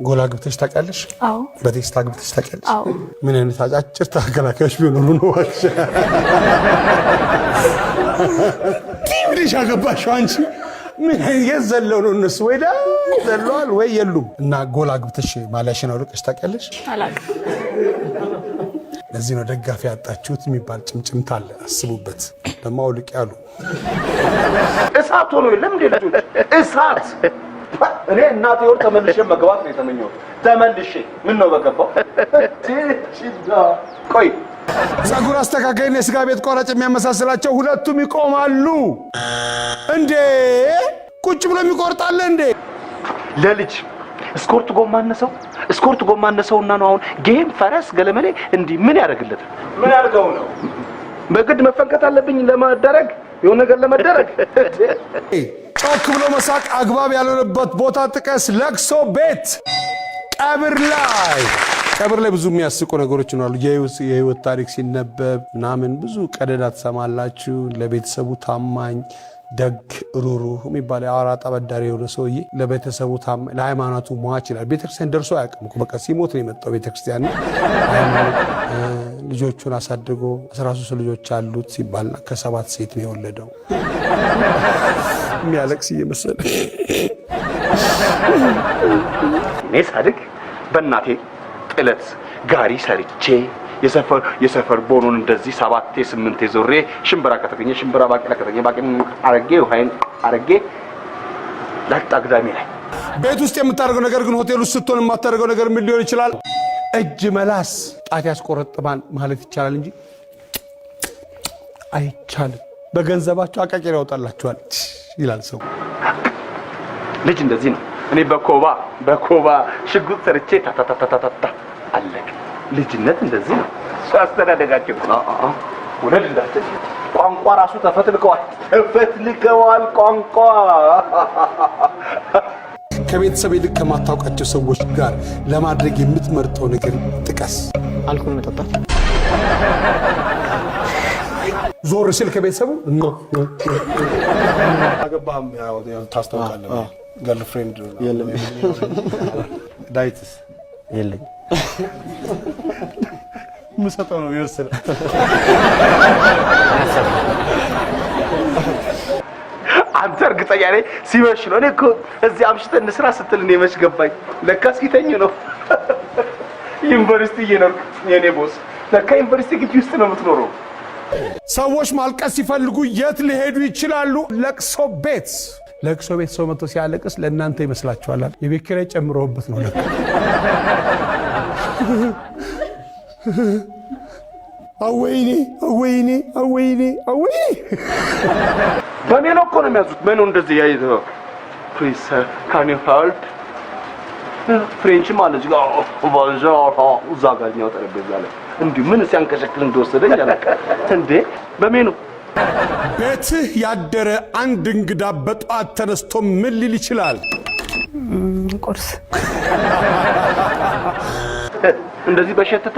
ጎል አግብተሽ ታውቂያለሽ? አዎ። በቴስታ አግብተሽ ታውቂያለሽ? አዎ። ምን አይነት አጫጭር ተከላካዮች ቢኖሩ ነው እባክሽ? እንዲህ ብለሽ ያገባሽው አንቺ? ምን የት ዘለው ነው እነሱ? ወይ ዳ ዘለዋል ወይ የሉም። እና ጎል አግብተሽ ማሊያሽን አውልቀሽ ታውቂያለሽ? አላውቅም። ለዚህ ነው ደጋፊ ያጣችሁት የሚባል ጭምጭምታ አለ። አስቡበት። ደግሞ አውልቅ ያሉ። እሳት ሆኖ የለም እንዴ ልጆች? እሳት። እኔ እናቴ ወር ተመልሼ መግባት ነው የተመኘሁት። ተመልሼ ምን ነው በገባው። ቆይ። ፀጉር አስተካካይና የስጋ ቤት ቆራጭ የሚያመሳስላቸው ሁለቱም ይቆማሉ። እንዴ፣ ቁጭ ብሎ የሚቆርጣለ እንዴ? ለልጅ ስኮርት ጎማ አነሰው፣ ስኮርት ጎማ አነሰውና ነው አሁን game ፈረስ ገለመሌ እንዲህ ምን ያደርግለታል? ምን ያደርገው ነው? በግድ መፈንከት አለብኝ ለመደረግ፣ የሆነ ነገር ለመደረግ። ጮክ ብሎ መሳቅ አግባብ ያልሆነበት ቦታ ጥቀስ። ለቅሶ ቤት፣ ቀብር ላይ። ቀብር ላይ ብዙ የሚያስቁ ነገሮች ይኖራሉ። የህይወት ታሪክ ሲነበብ ምናምን ብዙ ቀደዳ ትሰማላችሁ። ለቤተሰቡ ታማኝ፣ ደግ፣ ሩሩህ የሚባል የአራጣ አበዳሪ የሆነ ሰውዬ ለቤተሰቡ ታማኝ፣ ለሃይማኖቱ ሟች ይላል። ቤተክርስቲያን ደርሶ አያውቅም እኮ፣ በቃ ሲሞት ነው የመጣው ቤተክርስቲያን። ሃይማኖት ልጆቹን አሳድጎ 13 ልጆች አሉት ሲባል ከሰባት ሴት ነው የወለደው። የሚያለቅስ እየመሰለ። እኔ ሳድግ በእናቴ ጥለት ጋሪ ሰርቼ የሰፈር ቦኖን እንደዚህ ሰባቴ ስምንቴ ዞሬ ሽምብራ ከተገኘ ሽምብራ፣ ባቄላ ከተገኘ ባቄላ አረጌ፣ ውሃይን አረጌ ላጥ አግዳሚ ላይ። ቤት ውስጥ የምታደርገው ነገር ግን ሆቴል ውስጥ ስትሆን የማታደርገው ነገር ምን ሊሆን ይችላል? እጅ መላስ። ጣት ያስቆረጥማል ማለት ይቻላል እንጂ አይቻልም። በገንዘባቸው አቃቂር ያወጣላችኋል ይላል ሰው። ልጅ እንደዚህ ነው። እኔ በኮባ በኮባ ሽጉጥ ሰርቼ ታታታታታታ አለቅ። ልጅነት እንደዚህ ነው። እሱ አስተዳደጋቸው ውለድ እንዳትል ቋንቋ ራሱ ተፈትልከዋል፣ ተፈትልከዋል ቋንቋ። ከቤተሰብ ይልቅ ከማታውቃቸው ሰዎች ጋር ለማድረግ የምትመርጠው ነገር ጥቀስ። አልኮል መጠጣት። ዞር ሲል ከቤተሰቡ። አገባህም ያው ታስታውቃለህ። Girlfriend? የለም። ዳዊትስ? የለኝ። የምሰጠው ነው የሚመስለው። አንተ እርግጠኛ ነኝ ሲመሽ ነው። እኔ እኮ እዚህ አምሽተን እንስራ ስትል እኔ መች ገባኝ። ለካ እስኪተኙ ነው። ዩኒቨርሲቲ እየኖርክ የኔ boss፣ ለካ ዩኒቨርሲቲ ግቢ ውስጥ ነው የምትኖረው። ሰዎች ማልቀስ ሲፈልጉ የት ሊሄዱ ይችላሉ? ለቅሶ ቤት። ለቅሶ ቤት ሰው መጥቶ ሲያለቅስ ለእናንተ ይመስላችኋል። የቤት ኪራይ ጨምረውበት ነው ለካ። አወይኔ አወይኔ አወይኔ አወይኔ። በሜኖ እኮ ነው የሚያዙት። ሜኖ እንደዚህ ያይዘ "Please can you help?" French ም አለ እዚህ ጋር፣ "Bonjour" እዛ ጋር እኛው ጠረጴዛ ላይ እንዲሁ ምን ሲያንቀሸክል እንደወሰደኝ አላውቅም። እንዴ በሜኑ። ቤትህ ያደረ አንድ እንግዳ በጠዋት ተነስቶ ምን ሊል ይችላል? ቁርስ። እንደዚህ በሸተተ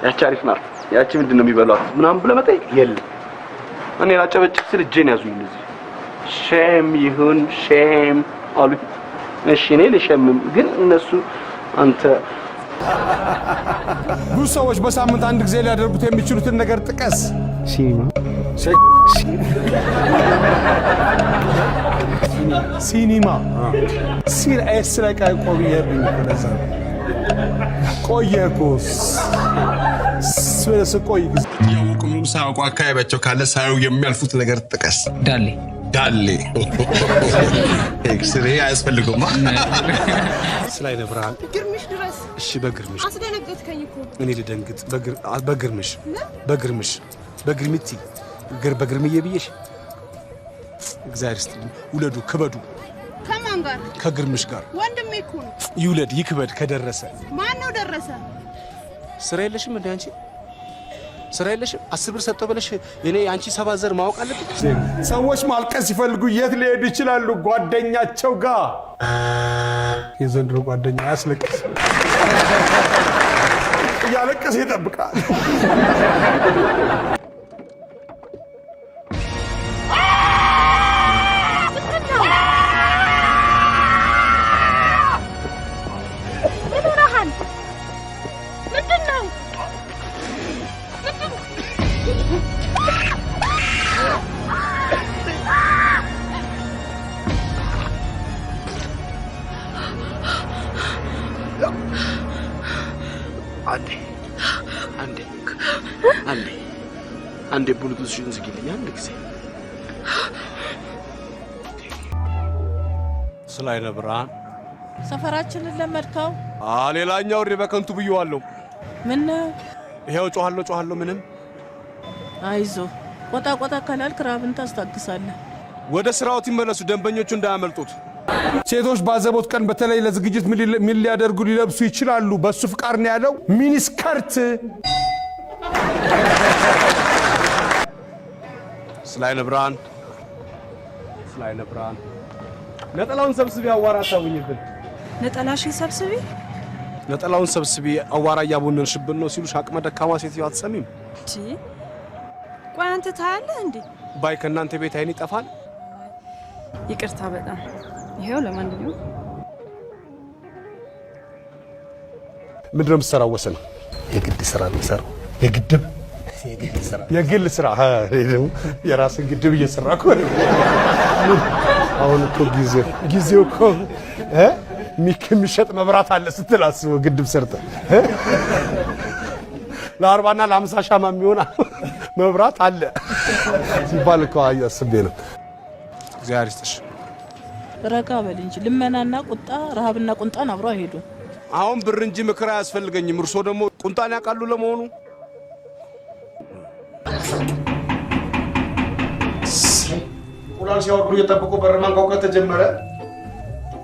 ያቺ አሪፍ ናት፣ ያቺ ምንድን ነው የሚበሏት ምናምን ብለህ መጠየቅ የለም። እኔ ላጨበጭብ ስል እጄን ያዙኝ። እንደዚህ shame ይሁን shame አሉኝ። እሺ እኔ ልሸምም፣ ግን እነሱ አንተ። ብዙ ሰዎች በሳምንት አንድ ጊዜ ሊያደርጉት የሚችሉትን ነገር ጥቀስ። ሲኒማ። ሲኒማ ሲል S ላይ ቃይ ቆየብኝ እኮ፣ ለዛ ነው። ቆየ እኮ ስቆይ ጊዜ። ያወቁ ምንም ሳያውቁ አካባቢያቸው ካለ ሳያዩ የሚያልፉት ነገር ጥቀስ። ዳሌ። ዳሌ። ኤክስሬ አያስፈልገውማ። ስላይ ብርሃን። ግርምሽ ድረስ። እሺ በግርምሽ። አስደነገጥከኝ እኮ። እኔ ልደንግጥ? በግርምሽ፣ በግርምሽ፣ በግርምቲ፣ በግርምዬ ብዬሽ እግዚአብሔር ይስጥልኝ። ውለዱ፣ ክበዱ። ከማን ጋር? ከግርምሽ ጋር። ወንድሜ እኮ ነው። ይውለድ ይክበድ ከደረሰ። ማን ነው ደረሰ? ስራ የለሽም እንደ አንቺ? ስራ የለሽም? 10 ብር ሰጠው ብለሽ እኔ አንቺ ሰባት ዘር ማወቅ አለብኝ? ሰዎች ማልቀስ ሲፈልጉ የት ሊሄዱ ይችላሉ? ጓደኛቸው ጋር። የዘንድሮ ጓደኛ አያስለቅስ፣ እያለቀሰ ይጠብቃል። አንዴ አንዴ አንዴ አንዴ ብሉቱዝሽን ዝጊልኝ አንድ ጊዜ። ስለ አይነ ብርሃን ሰፈራችንን ለመድከው? ሌላኛው እሪ በከንቱ ብዬዋለሁ። ምን ነው? ይሄው ጮሃለሁ ጮሃለሁ ምንም። አይዞ ቆጣ ቆጣ ካላልክ ራብን ታስታግሳለህ። ወደ ስራዎት ይመለሱ፣ ደንበኞቹ እንዳያመልጡት። ሴቶች ባዘቦት ቀን በተለይ ለዝግጅት ምን ሊያደርጉ ሊለብሱ ይችላሉ? በሱ ፍቃድ ነው ያለው። miniskirt። ስለ አይነ ብርሃን ስለ አይነ ብርሃን ነጠላውን ሰብስቢ፣ አዋራ አታውኝብን። ነጠላሽን ሰብስቢ፣ ነጠላውን ሰብስቢ፣ አዋራ እያቦነንሽብን ነው ሲሉሽ አቅመ ደካማ ሴትዮ አትሰሚም? እቺ ቆይ አንተ ታያለህ እንዴ? ባይ ከእናንተ ቤት አይን ይጠፋል። ይቅርታ በጣም ይሄው። ለማንኛውም ምንድን ነው የምትሰራው? ወሰን የግድ ስራ ነው የምሰራው። የግድብ የግል ስራ የራስን ግድብ እየሰራ እኮ ነው። አሁን እኮ ጊዜው እኮ የሚሸጥ መብራት አለ ስትል አስበው። ግድብ ሰርተህ ለ40 እና ለ50 ሻማ የሚሆን መብራት አለ ሲባል እኮ አስቤ ነው። እግዚአብሔር ይስጥሽ። ረጋ በል እንጂ ልመናና ቁጣ፣ ረሃብና ቁንጣን አብሮ አይሄዱም። አሁን ብር እንጂ ምክር አያስፈልገኝም። እርሶ ደግሞ ቁንጣን ያውቃሉ ለመሆኑ? እንቁላል ሲያወርዱ እየጠበቁ በር ማንኳኳት ተጀመረ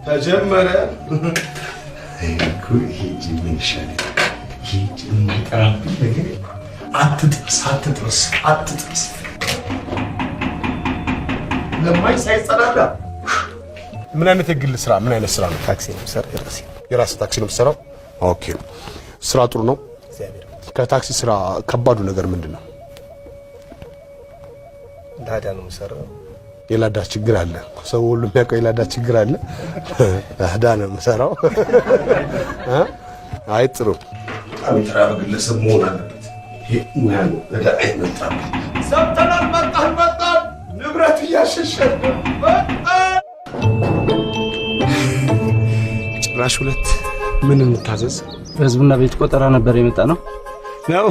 ተጀመረ። ሂጂ ምን ይሻላል? ሂጂ የማይቀራብኝ ነገር አትጥርስ አትጥርስ አትጥርስ ለማኝ ሳይጸዳዳ። ምን አይነት የግል ስራ ምን አይነት ስራ ነው? ታክሲ ነው የምሰራው። የራሴ የራስህ ታክሲ ነው የምትሰራው? okay፣ ስራ ጥሩ ነው። ከታክሲ ስራ ከባዱ ነገር ምንድን ነው? ላዳ ነው የምሰራው። የላዳ ችግር አለ። ሰው ሁሉ የሚያውቀው የላዳ ችግር አለ። ላዳ ነው የምሰራው። አይ ጥሩ። በጣም የተራበ ግለሰብ መሆን አለበት። ይሄ ሙያ ነው። እዳ አይመጣም። ሰምተናል። መጣን መጣን። ንብረት እያሸሸን መጣን። ጭራሽ ሁለት ምን እንታዘዝ? በህዝብና ቤት ቆጠራ ነበር የመጣ ነው ነው።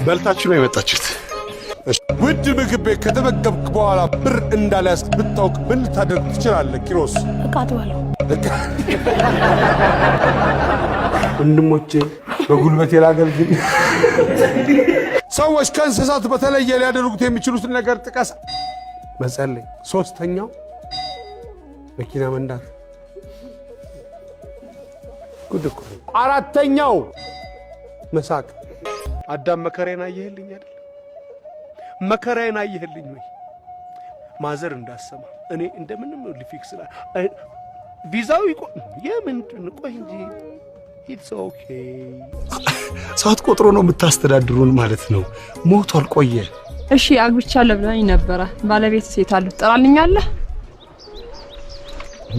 በልታችሁ ነው የመጣችሁት? ውድ ምግብ ቤት ከተመገብክ በኋላ ብር እንዳልያዝክ ብታውቅ ምን ልታደርግ ትችላለህ? ኪሮስ እቃ አጥባለሁ። ወንድሞቼ በጉልበቴ ላገልግል። ሰዎች ከእንስሳት በተለየ ሊያደርጉት የሚችሉትን ነገር ጥቀስ። መጸለይ። ሶስተኛው መኪና መንዳት። ጉድ እኮ ነው። አራተኛው መሳቅ። አዳም መከራዬን አየህልኝ አይደል? መከራዬን አየህልኝ ወይ? ማዘር እንዳሰማ እኔ እንደምንም ል fix ቪዛው ይቆ የምንድን ቆይ እንጂ it's okay። ሰዓት ቆጥሮ ነው የምታስተዳድሩን ማለት ነው። ሞቷል ቆየ። እሺ አግብቻለሁ ብለኸኝ ነበረ። ባለቤት ሴት አሉ ትጠራልኛለህ?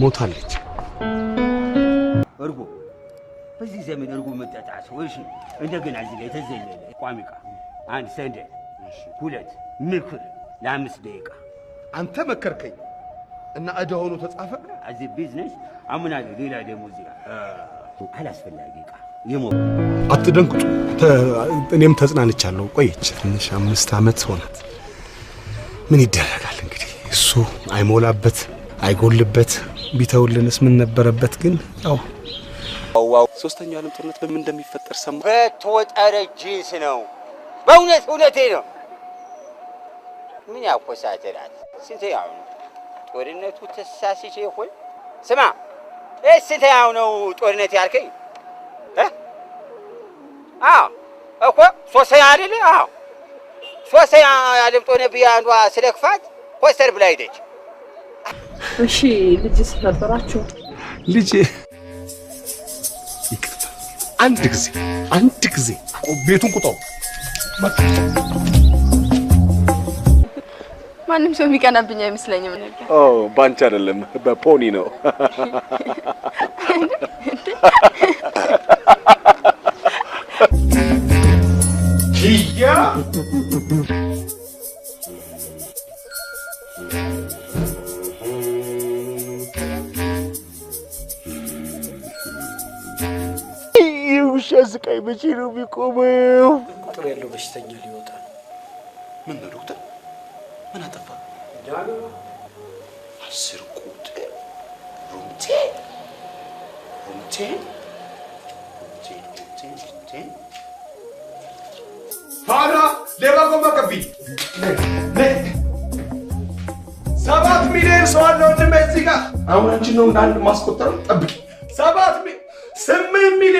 ሞታለች። እርጎ በዚህ ዘመን እርጎ መጠጣ ሰው እሺ። እንደገና እዚህ ላይ ተዘለለ ቋሚ ዕቃ አንድ ሰንደል፣ ሁለት ምክር ለ5 ደቂቃ። አንተ መከርከኝ እና እዳ ሆኖ ተጻፈ። እዚህ ቢዝነስ አምናለሁ። ሌላ ደግሞ እዚህ ጋር አላስፈላጊ ዕቃ አትደንግጡ። እኔም ተጽናንቻለሁ። ቆየች ትንሽ 5 ዓመት ሆናት። ምን ይደረጋል እንግዲህ እሱ አይሞላበት አይጎልበት ቢተውልንስ ምን ነበረበት? ግን ያው ሶስተኛው ዓለም ጦርነት በምን እንደሚፈጠር ሰማ። በተወጠረ ጂንስ ነው። በእውነት እውነቴ ነው። ምን ያኮሳትራት? ስንተኛው ነው ጦርነቱ? ተሳስቼ ይሆን? ስማ ስንተኛው ነው ጦርነት ያልከኝ? አዎ እኮ ሶስተኛ አይደለ? አዎ ሶስተኛ ዓለም ጦርነት ብዬ አንዷ ስለክፋት ኮስተር ብላ ሄደች። እሺ ልጅስ ነበራችሁ? ልጅ ይቅርታ፣ አንድ ጊዜ አንድ ጊዜ ቤቱን ቁጠው። ማንም ሰው የሚቀናብኝ አይመስለኝም ነበር። ኦ ባንቺ አይደለም በፖኒ ነው። ኪያ ውሻ ስቃይ መቼ ነው የሚቆመው? ቁጥር ያለው በሽተኛ ሊወጣ ነው። ምን ነው ዶክተር? ምን አጠፋ? 10 ቁጥር room 10 room 10 room 10 room 10 room 10 ፋና ሌባ ጎማ ቀቢ 7 ሚሊዮን ሰው አለ ወንድሜ እዚህ ጋር። አሁን አንቺን ነው እንደ አንድ ማስቆጠረው። ጠብቂ 7 8 ሚሊዮን።